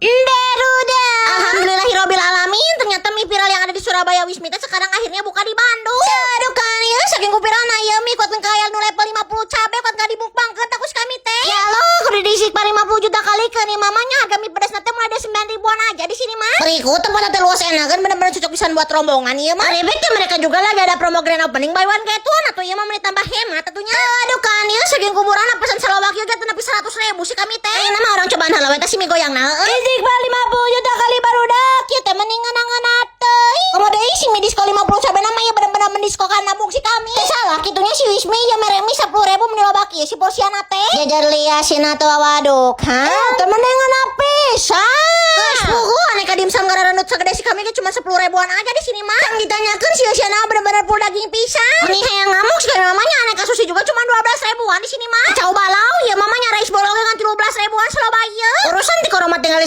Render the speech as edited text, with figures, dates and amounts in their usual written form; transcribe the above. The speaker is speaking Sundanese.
Barudak. Alhamdulillahirabbil alamin, ternyata mie viral yang ada di Surabaya Wismi teh sekarang akhirnya buka di Bandung. Aduh kan ya, saking ku viralna ya mie kuat kaya nu level 50 cabe kuat nggak dimukbangkeun ku si kami teh. Ya Allah, kudu diistighfar 50 juta kali ke nih mamanya, harga mie pedas nanti mulai dari 9 ribuan aja di sini mah. Berikut tempat teh luas enak kan, bener-bener cocok pisan buat rombongan ieu mah. Ari ya, mereka juga lagi ada promo grand opening buy one get one atau ieu mah meni tambah hemat tentunya. Aduh kan ya, saking kuburan pesan salawak juga tapi 100 ribu sih kami teh. Ini mah orang cobaan heula we teh si mie goyang nah. Istighfar 50 juta kali, barudak. Kieu teh mending ngeunah teuing. Komo deui si mie disko 50 cabe nama ya bener-bener mendiskokan nabung si kami. Teh salah kitunya si Wismi ya, mere mie 10 ribu meni loba kieu si porsiana teh. Jajar lia sina tuh, waduk ha. Teh mending ngeunah pisan. Geus puguh aneka dimsum ngararanut segede si kami ge cuma 10 ribuan aja di sini mah. Yang ditanyakeun si Yosiana bener-bener full daging pisan. Meni hayang ngamuk sekali mamanya, aneka sushi juga cuma 12 ribuan di sini mah. Kacau balau ya mamanya, rice bowl oge ngan 13 ribuan saloba ieu. Urusan ti koroma tinggal.